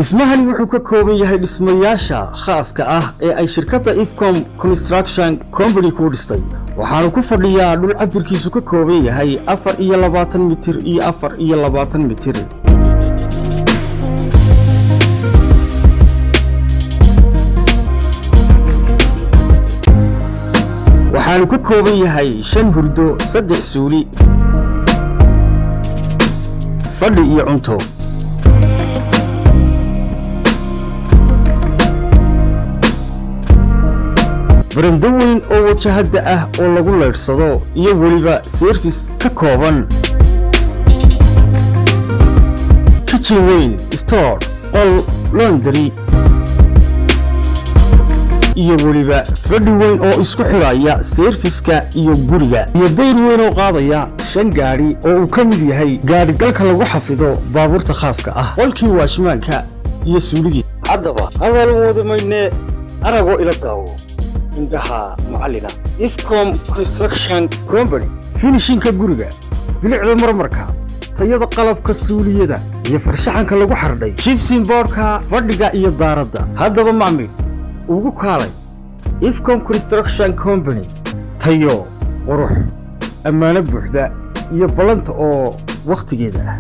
Dhismahani wuxuu ka kooban yahay dhismayaasha khaaska ah ee ay shirkadda Ifcom Construction Company ku dhistay, waxaanu ku fadhiyaa dhul cabirkiisu ka kooban yahay 24 mitir iyo 24 mitir. Waxaanu ka kooban yahay shan hurdo, saddex suuli, fadhi iyo cunto. Barando weyn oo wajahadda ah oo lagu leydhsado iyo weliba service ka kooban kitchen weyn, store, qol laundry iyo weliba fadhi weyn oo isku xidhaya service-ka iyo guriga, iyo dayr weyn oo qaadaya shan gaadhi oo uu ka mid yahay gaadhigalka lagu xafido baabuurta khaaska ah, qolkii waashmaanka iyo suuligii. Haddaba hadal wada maynee, aragoo ila daawo, indhaha macallina. Ifcom Construction Company, finishing-ka guriga, bilicda marmarka, tayada qalabka suuliyada iyo farshaxanka lagu xardhay gypsum board-ka, fadhiga iyo daaradda. Haddaba macmil, ugu kaalay Ifcom Construction Company: tayo, qurux, ammaano buuxda iyo ballanta oo wakhtigeeda ah.